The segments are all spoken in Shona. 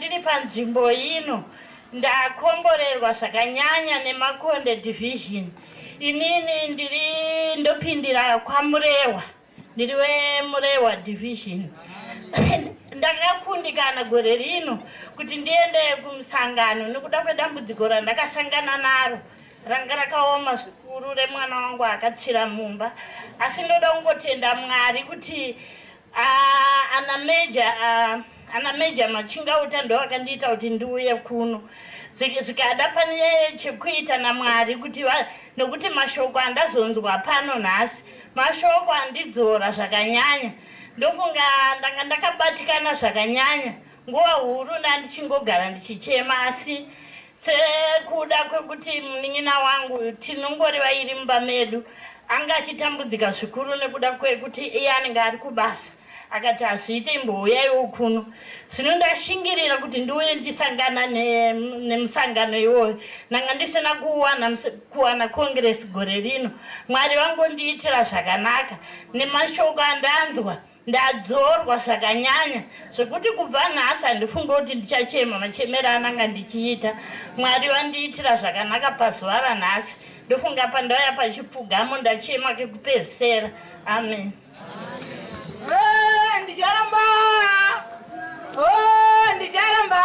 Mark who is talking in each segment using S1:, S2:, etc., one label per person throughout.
S1: ndiri panzvimbo ino ndakomborerwa zvakanyanya nemakonde division. Inini ndiri ndopindira kwaMurewa, ndiri weMurewa division. Ndakakundikana gore rino kuti ndiende kumusangano nekuda kwedambudziko randakasangana naro ranga rakaoma zvikuru remwana wangu akatsvira mumba, asi ndoda kungotenda Mwari kuti ana meja ana meja Machingauta ndo akandiita kuti ndiuye kuno. Zvikada pane chekuita naMwari kuti nokuti mashoko andazonzwa pano nhasi mashoko andidzora zvakanyanya. Ndofunga ndanga ndakabatikana zvakanyanya nguva huru ndandichingogara ndichichema, asi sekuda kwekuti munin'ina wangu tinongori vairi mumba medu anga achitambudzika zvikuru nekuda kwekuti iye anenge ari kubasa, akati hazviite imbouyaiwo kuno. Zvino ndashingirira kuti ndiuye ndichisangana nemusangano iwoyo. Ndanga ndisina kuwana congress gore rino. Mwari vangondiitira zvakanaka nemashoko andanzwa. Ndadzorwa zvakanyanya zvekuti kubva nhasi handifunge kuti ndichachema machemero ananga ndichiita. Mwari vandiitira zvakanaka pazuva ranhasi. Ndofunga pandauya pachipfugamo ndachema kekupedzisera. Amen.
S2: Ndicharamba, oh, ndicharamba,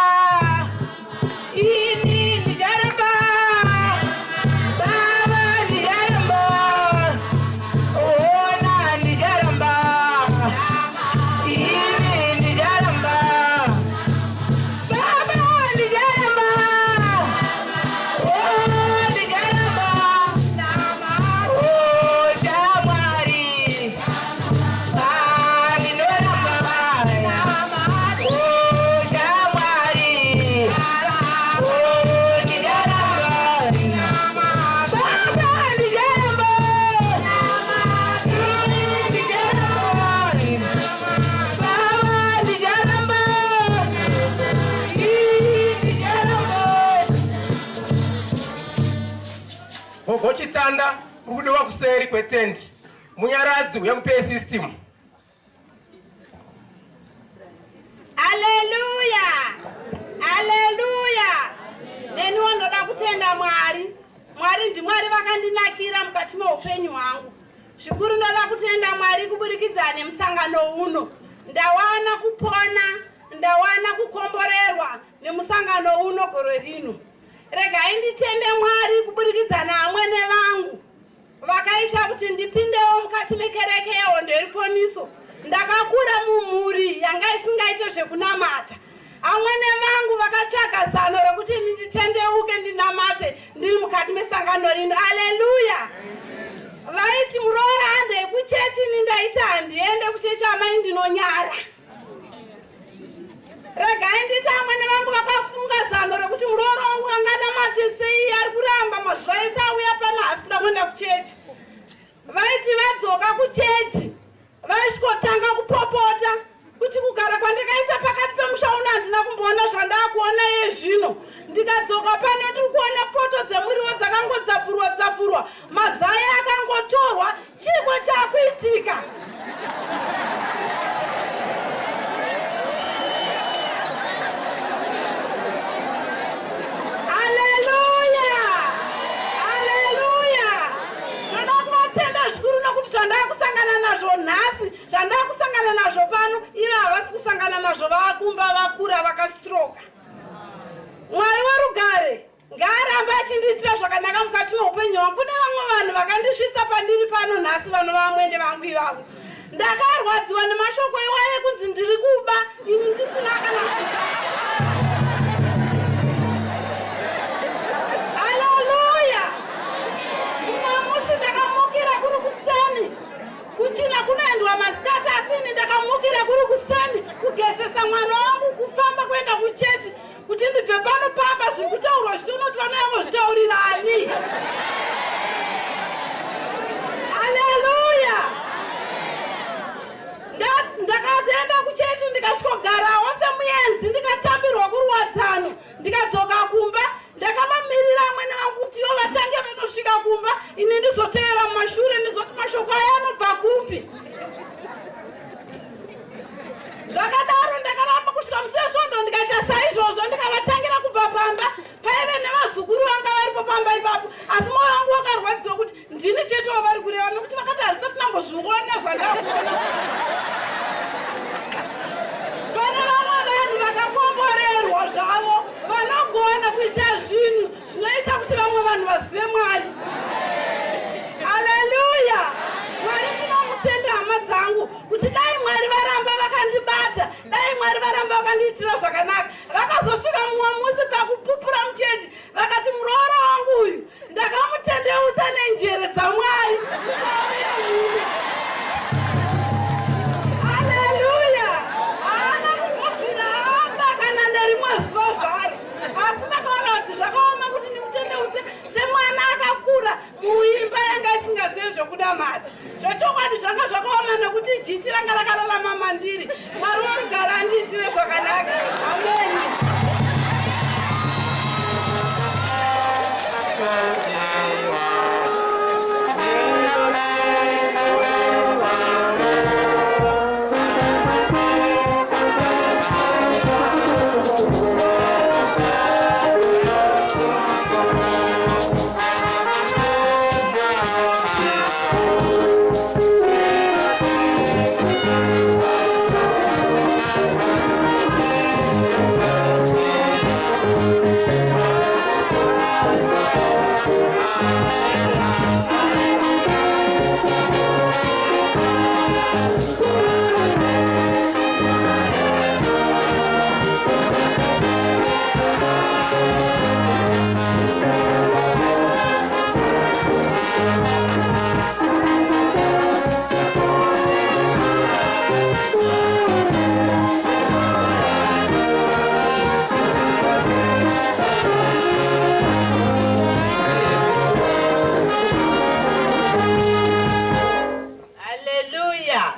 S2: ini ndicharamba, baba ndicharamba, ona ndicharamba, ini ndicharamba, baba ndicharamba, oh, ndicharamba, oh, shamwari. Ah, ndinoramba, oh, shamwari, oh, ndicharamba, baba ndicharamba, ndicharamba, baba ndicharamba, ndicharamba.
S3: Gogo Chitanda uri kudiwa kuseri kwetendi. Munyaradzi uya kuPA system.
S2: Aleluya, aleluya. Neniwo ndoda kutenda Mwari. Mwari ndiMwari vakandinakira mukati meupenyu hwangu. Zvikuru ndoda kutenda Mwari kuburikidza nemusangano uno. Ndawana kupona, ndawana kukomborerwa nemusangano uno gore rino. Regai nditende Mwari kuburikidza naamwene vangu vakaita kuti ndipindewo mukati mekereke yeHondo yeRuponiso. Ndakakura mumhuri yanga isingaite zvekunamata. Amwene vangu vakatsvaga zano rekuti ini nditendeuke ndinamate ndiri mukati mesangano rino. Aleluya! Vaiti muroora handei kuchechi, ini ndaiti handiende kuchechi amai ndinonyara. Regai nditi amwene vangu vakafunga zano rekuti muroora wangu anganamate sei, ari kuramba mazuva ese auya pano haasi kuda kuenda kuchechi. Vaiti vadzoka kuchechi vaisvikotanga kupopota kuti kugara kwandakaita pakati pemusha uno handina kumboona zvandakuona iye zvino. Ndikadzoka pano ndiri kuona poto dzemuriwo dzakangodzapurwa dzapurwa, mazai akangotorwa. Chiiko chakuitika? Haleluya! Haleluya! Ndoda kuvatenda zvikuru nokuti zvandakusangana nazvo nhasi, zvandakusangana nazvo pano, ivo havasi kusangana nazvo vakumba vakura vakastroka. Mwari werugare ngaarambe achindiitira zvakanaka mukati meupenyu hwangu. Kune vamwe vanhu vakandisvitsa pandiri pano nhasi, vanova vamwene vangu ivavo. Ndakarwadziwa nemashoko iwayo ekunzi ndiri kuba ini ndisina kana. Haleluya! Mumwe musi ndakamukira kuri kuseni, kuchina kunoendwa masikati, asi ini ndakamukira kuri kuseni kugezesa mwana wangu kufamba kuenda kuchechi kuti ndibve pano pamba zviri kutaurwa zvitonoti vanouya vozvitaurirani. Haleluya! Ndakaenda kuchechi ndikasvikogarawo semuenzi, ndikatambirwa kuruwadzano, ndikadzoka kumba. Ndakavamirira amwene vangu kuti ivo vatange vanosvika kumba, ini ndizotevera mumashure, ndizoti mashoko aya anobva kupi. Zvakadaro ndakaramba kusvika musi wesvondo ndikaita saizvozvo. vamwe vanhu vazive Mwari. Haleluya! Mwari ndinomutenda hama dzangu kuti dai Mwari varamba vakandibata, dai Mwari varamba vakandiitira zvakanaka. Vakazosvika mumwe musi pakupupura muchechi vakati muroora wangu uyu ndakamutendeutsa nenjere dzaMwari. Haleluya! Haana kumbobvira aba kana nerimwe zuva zvaro, asi ndakaona kuti zvakaoma kuti ndimutendeutse semwana akakura muimba yanga isingazive zvokunamata. Zvechokwadi zvanga zvakaoma nekuti jiti ranga rakararama mandiri. Mwari worugare andiitire zvakanaka. Ameni.
S4: Haleluya,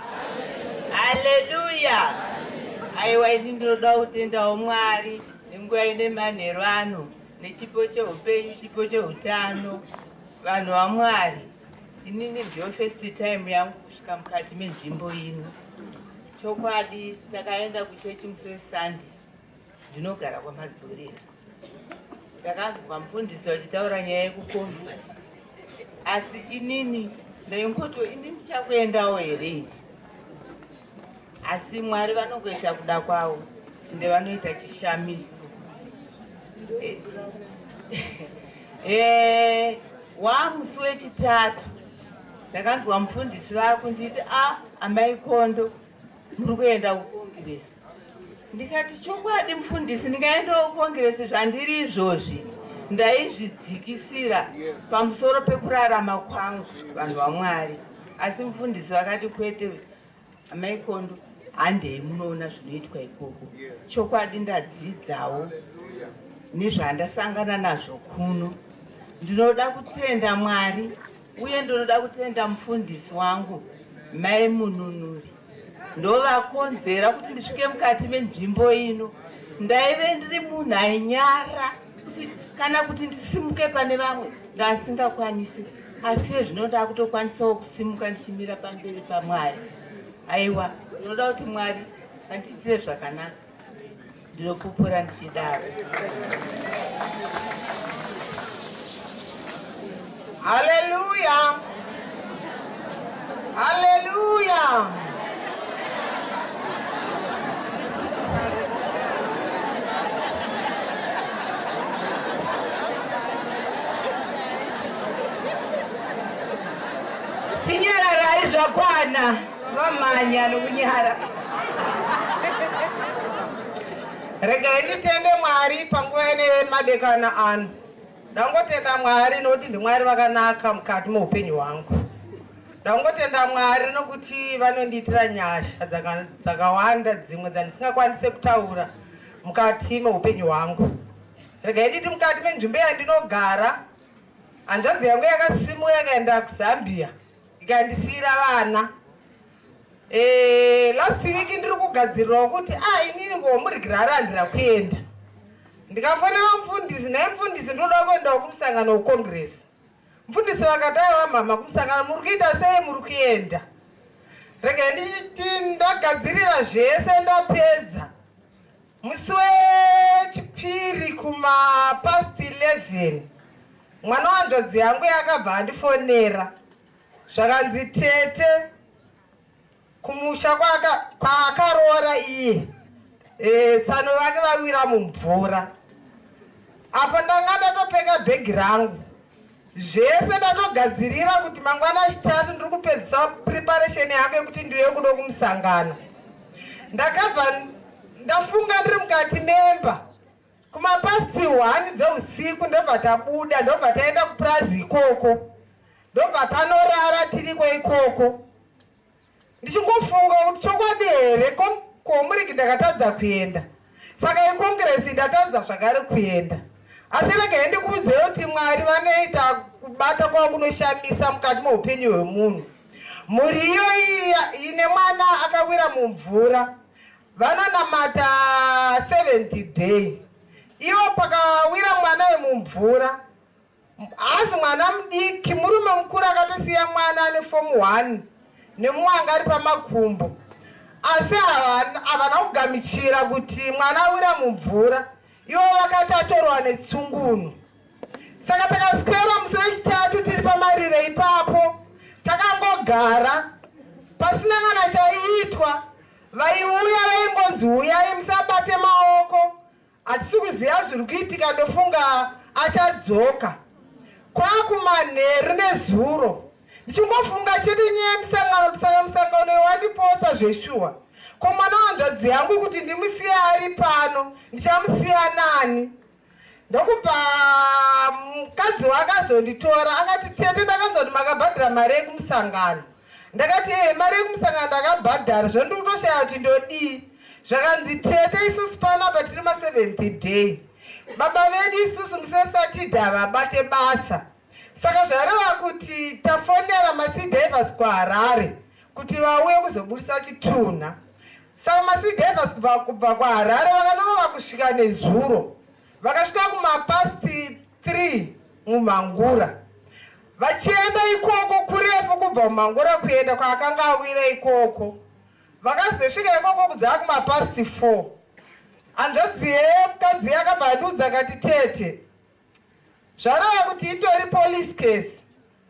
S4: haleluya. Aiwa, ini ndinoda kutendawo Mwari nenguva ine manheru ano nechipo cheupenyu, chipo cheutano. Vanhu vaMwari, inini ndiyo first time yangu kusvika mukati menzvimbo ino. Chokwadi takaenda kuchechi musi weSunday, ndinogara kwaMadzorera. Ndakanzwa mufundisi vachitaura nyaya yekukongress, asi inini ndaingoto ini ndichakuendawo here ini? Asi Mwari vanongoita kuda kwavo ende vanoita chishamiso. Eh, wamusi wechitatu ndakanzwa mufundisi vakunditi a ah, amai Kondo muri kuenda kukongiresi. Ndikati chokwadi mufundisi ndingaendawo kukongiresi zvandiri izvozvi ndaizvidzikisira pamusoro pekurarama kwangu vanhu vaMwari. Asi mufundisi vakati kwete Amai Kondo, handei munoona zvinoitwa ikoko. Chokwadi ndadzidzawo nezvandasangana nazvo kuno. Ndinoda kutenda Mwari uye ndinoda kutenda mufundisi wangu Mai Mununuri. Ndovakonzera kuti ndisvike mukati menzvimbo ino. Ndaive ndiri munhu ainyara kuti kana kuti ndisimuke pane vamwe ndasingakwanisi, asi ezvino ndakutokwanisawo kusimuka ndichimira pamberi paMwari. Aiwa, ndinoda kuti Mwari andiitire zvakanaka. Ndinopupura ndichidaro.
S5: Haleluya, haleluya.
S4: Sinyararai zvakwana vamhanya nokunyara.
S5: Regai nditende Mwari panguva ine madekana ano. Ndangotenda Mwari nokuti ndiMwari vakanaka mukati meupenyu hwangu. Ndangotenda Mwari nokuti vanondiitira nyasha dzakawanda dzimwe dzandisingakwanise kutaura mukati meupenyu hwangu. Regai nditi mukati menzvimbo yandinogara, hanzvadzi yangu yakasimuka yakaenda kuZambia ikandisiira vana. Eh, last week ndiri kugadzirirawo kuti ah inini ngomurigirara handira kuenda. Ndikafonera mufundisi, naye mufundisi ndinoda kuendawo kumusangano weCongress. Mufundisi vakati aiwa mhamha kumusangano muri kuita sei muri kuenda. Regai nditi ndagadzirira zvese ndapedza. Musi wechipiri kuma past 11 mwana wanzvadzi yangu yakabva andifonera zvakanzi tete kumusha kwaakaroora iye e, tsano vake vawira mumvura. Apo ndanga ndatopfeka bhegi rangu. Zvese ndatogadzirira kuti mangwana chitatu ndiri kupedzisa preparation yangu yekuti ndiuye kuno kumusangano. Ndakabva ndafunga ndiri mukati memba kumapasti 1 dzeusiku, ndobva tabuda, ndobva taenda kupurazi ikoko, ndobva tanorara tiriko ikoko, ndichingofunga kuti chokwadi here komuriki ndakatadza kuenda, saka ikongiresi ndatadza zvakare kuenda. Asi regai ndikuudzei kuti Mwari vanoita kubata kwavo kunoshamisa mukati meupenyu hwemunhu. Mhuri iyoyi ine mwana akawira mumvura, vanonamata seventh day. Ivo pakawira mwana wemumvura, haasi mwana mudiki, murume mukuru akatosiya mwana ane fomu 1 nemumwe anga ari pamakumbo, asi havana kugamichira kuti mwana awira mumvura. Ivo vakati atorwa netsungunu. Saka takaswera musi wechitatu tiri pamariro ipapo, takangogara pasina kana chaiitwa. Vaiuya vaingonzi uyai musabate maoko, hatisi kuziva zviri kuitika, ndofunga achadzoka. Kwakumanheru nezuro ndichingofunga chete nyaya yemusangano, saka musangano wandipotsa zveshuwa. Ko mwana wanzvadzi yangu kuti ndimusiye ari pano, ndichamusiya nani? Ndokubva mukadzi wakazonditora akati, tete, ndakanzwa kuti makabhadhara mari yekumusangano. Ndakati, ee, mari yekumusangano ndakabhadhara, zvino ndiri kutoshaya kuti ndodii. Zvakanzi, tete, isusu panapa tiri maseventh day, baba vedu isusu musi wesatidhe havabate basa, saka zvareva kuti tafonera masidivers kuHarare kuti vauye kuzobudisa chitunha. Saka masidivers kubva kuHarare vakanonova kusvika nezuro, vakasvika kumapasti 3 muMhangura. Vachienda ikoko kurefu, kubva muMhangura kuenda kwaakanga awira ikoko, vakazosvika ikoko kudzava kumapasti 4. Hanzvadzi yemukadzi yakabva andiudza akati, tete, zvareva kuti itori police case,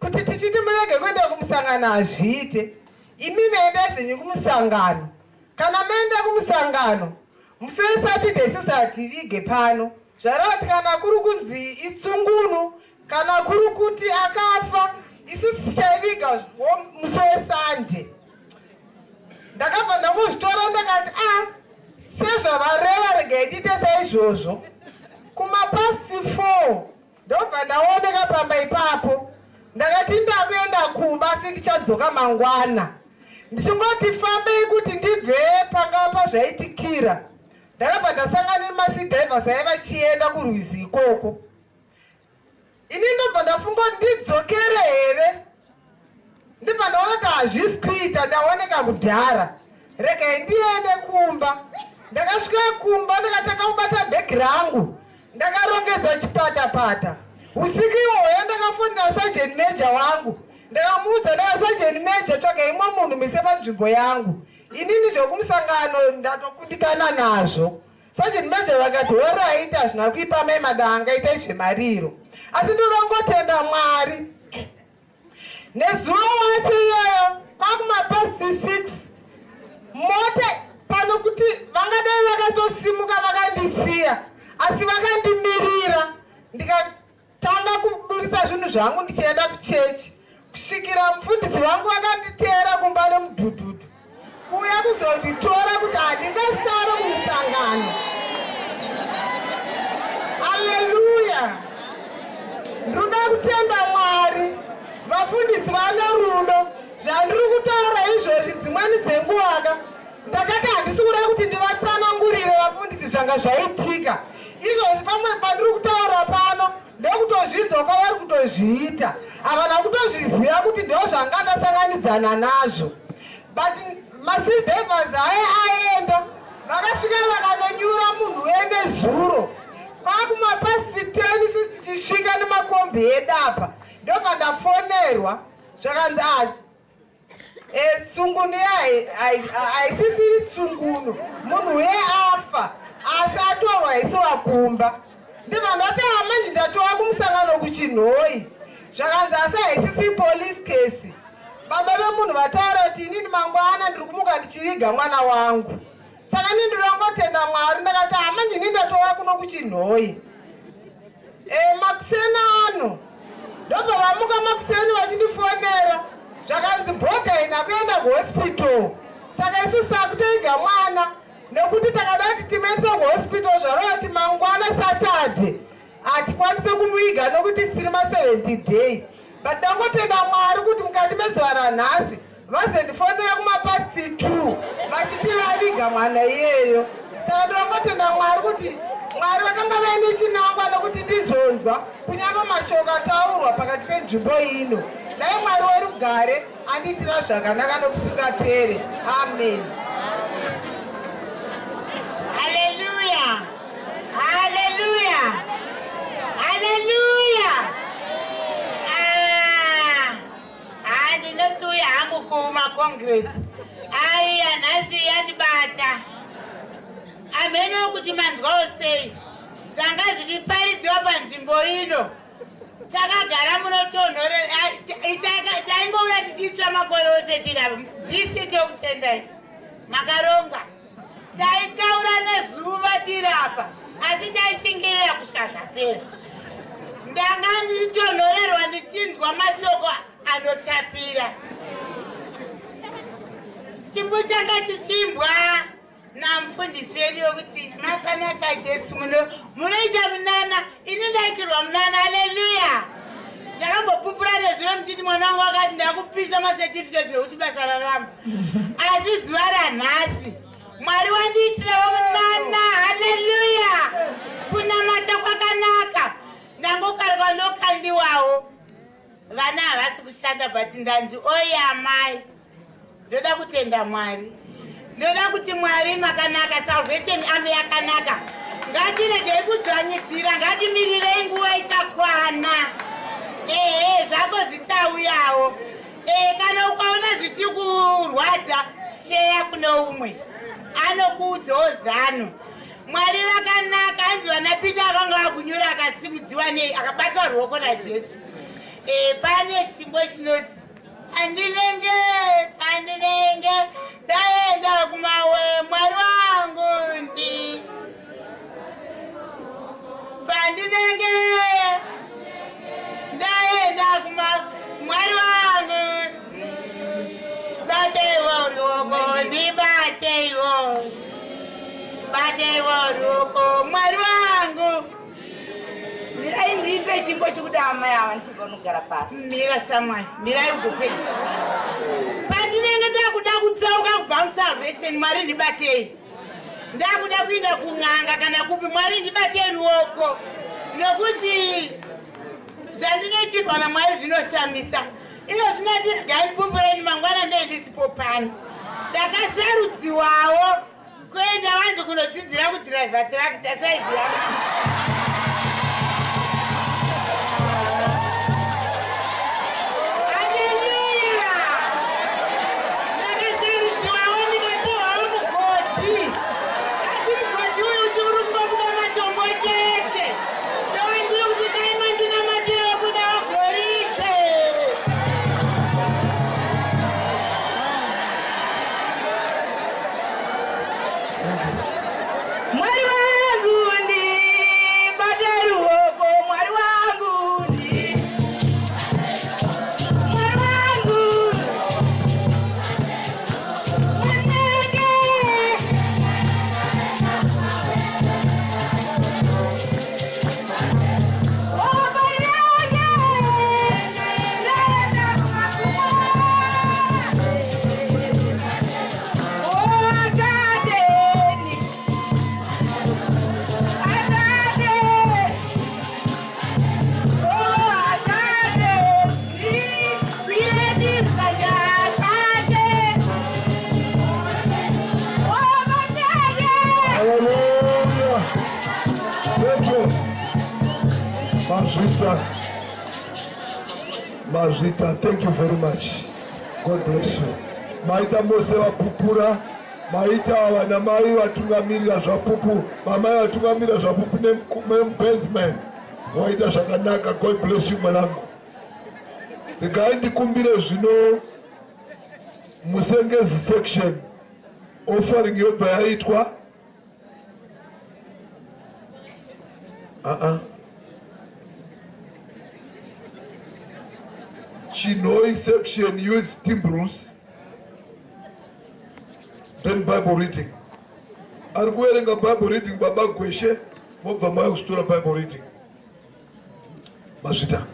S5: kuti tichiti murege kuenda kumusangano hazviite. Imi meenda zvenyu kumusangano. Kana maenda kumusangano musi wesatidhe, isusu hativige pano. Zvareva kuti kana kuri kunzi itsungunu, kana kuri kuti akafa, isusu tichaiviga musi wesande. Ndakabva ndangozvitora, ndakati, a sezvavareva, regai tiite saizvozvo. Kumapasti 4 ndobva ndaoneka pamba ipapo. Ndakati ndakuenda kumba, asi ndichadzoka mangwana. Ndichingoti fambei kuti ndibve panga pazvaitikira, ndakabva ndasangana nemasidivers aiva chienda kurwizi ikoko. Ini ndobva ndafunga kuti ndidzokere here, ndibva ndaona kuti hazvisi kuita, ndaoneka kudhara, regai ndiende kumba. Ndakasvika kumba, ndakatanga kubata bhegi rangu, ndakarongedza chipatapata. Usiku iwoyo ndakafonera sergeant major wangu, ndakamuudza, ndaka, sergeant major, tsvaga imwe munhu mise panzvimbo yangu, inini zvekumusangano ndatokundikana nazvo. Sergeant major vakati, horaiti, hazvina kuipa, mai Madanga, itai zvemariro. Asi ndinongotenda Mwari, nezuva wacho iyoyo kwakumapasti 6, mota pano kuti vangadai vakatosimuka vakandisiya, asi vakandimirira. Ndikatanga kuburisa zvinhu zvangu ndichienda kuchechi, kusvikira mufundisi vangu vakanditeera kumba nemudhudhudhu kuuya kuzonditora kuti handingasara kumusangano. Aleluya! Ndinoda kutenda Mwari, vafundisi vane rudo. Zvandiri kutaura izvozvi, dzimweni dzenguvaka ndakati handisi kuda kuti ndivatsanangurire vafundisi zvanga zvaitika izvozvi. Pamwe pandiri kutaura pano ndokutozvinzwa kwavari kutozviita, havana kutozviziva kuti ndo zvanga ndasanganidzana nazvo. But masidevers aya aenda, vakasvika vakanonyura munhu wene zuro kwakumapasti 10. Sisi tichisvika nemakombi edu apa, ndobva ndafonerwa, zvakanzi, a tsungunu haisisiri tsungunu, munhu uye afa, asi atorwa isiwa kumba. Ndibva ndati, amanje ndatova kumusangano kuChinhoi. Zvakanzi, asi haisisi police case, baba vemunhu vataura kuti inini mangwana ndiri kumuka ndichiviga mwana wangu. Saka ini ndinongotenda Mwari. Ndakati, amanje ini ndatova kuno kuChinhoi. Makusena ano. Ndobva vamuka makuseni vachindifonera zvakanzi bhodha haina kuenda kuhospital saka isusu takutoiga mwana nekuti takada kuti timuendese kuhospital zvarova kuti mangwana Saturday hatikwanise kumuiga nokuti tiri ma70 day. But ndangotenda Mwari kuti mukati mezuva ranhasi vazondifonera kumapast 2 vachiti vaviga mwana iyeyo. Saka ndinongotenda Mwari kuti Mwari vakanga vaine chinangwa nekuti ndizonzwa kunyange mashoko ataurwa pakati penzvimbo ino. Dai Mwari werugare andiitira zvakanaka nokusingapere. Amen.
S1: Haleluya, haleluya, haleluya. Ah, ndinotsiuya hangu kumacongress. Aiya, nhasi yandibata. Ameno kuti manzwawo sei zvanga zvichiparidziwa panzvimbo ino. Takagara munotonhore, taingouya tichitsva makore ose tiri apa. Dzisike kutendai makaronga. Taitaura nezuva tiri apa, asi taishingirira kusvika zvapera. Ndanga ndichitonhorerwa ndichinzwa mashoko anotapira. Chimbo changa chichimbwa namufundisi wedu wekuti makanaka Jesu, munoita munana. Ini ndaitirwa munana. Haleluya. Ndakambopupura nezuro muchiti mwana wangu akati ndakupisa macertificates nekuti basa raramba, asi zuva ranhasi Mwari wandiitirawo munana. Haleluya. Kunamata kwakanaka. Ndangokarwa ndokandiwawo, vana havasi kushanda, but ndanzi oye amai. Ndoda kutenda Mwari, ndoda kuti Mwari makanaka. Salvation Army yakanaka. Ngatiregei kudzvanyidzira, ngatimirirei nguva ichakwana. Ehe, zvako zvichauyawo. Ee, kana ukaona zvichikurwadza, sheya kune umwe anokuudzawo zano. Mwari vakanaka. Hanzi vana Pita akanga vakunyura akasimudziwa nei? Akabatwa ruoko naJesu. E, pane chimbo chinoti pandinenge pandinenge ndaenda kumawe, Mwari wangu ndi pandinenge ndaenda kuma Mwari wangu, bateiwo ruoko, ndibateiwo, bateiwo ruoko, Mwari wangu.
S6: Mirai ndipe chimbo chekuda amai ava ndichibva nogara pasi.
S1: Mira shamwari, mirai ugopedza. Pandinenge ndakuda kutsauka kubva muSalvation, Mwari ndibatei. Ndakuda kuenda kun'anga kana kupi, Mwari ndibatei ruoko, nokuti zvandinoitirwa naMwari zvinoshamisa. Iyo zvinoti regai ndipupureni, mangwana ndee ndisipo pano. Ndakasarudziwawo kuenda wanzi kunodzidzira kudhiraivha tractor saizi yangu. Haleluya! Ndakasarudziwawo ndikapiwawo mugodhi, asi mugodhi uyu uchiri kungobuda matombo chete. Ndowandiri kuti dai mandinamatira kudawo goridhe.
S6: Mwari wangu ndibate ruoko, Mwari wangu ndi Mwari wangu Mwanenge. Oh, Mwanenge. Lenda kumakuwa. Oh, Atateni. Atate. Oh, atate. Tate. Oh, Atate.
S7: Hallelujah. Thank you. Mazvita. Mazvita, thank you very much. God bless you. Maita mose vapupura, maita vana mai vatungamirira zvapupu, mamai vatungamirira zvapupu nemubandsman. Waita zvakanaka. God bless you mwanangu. Regai ndikumbire zvino Musengezi section offering yobva yaitwa. Uh-uh. Chinhoyi section youth timbrels, then Bible reading. Ari kuverenga Bible reading baba Gweshe, mobva mauya kuzotora Bible reading. Mazvita.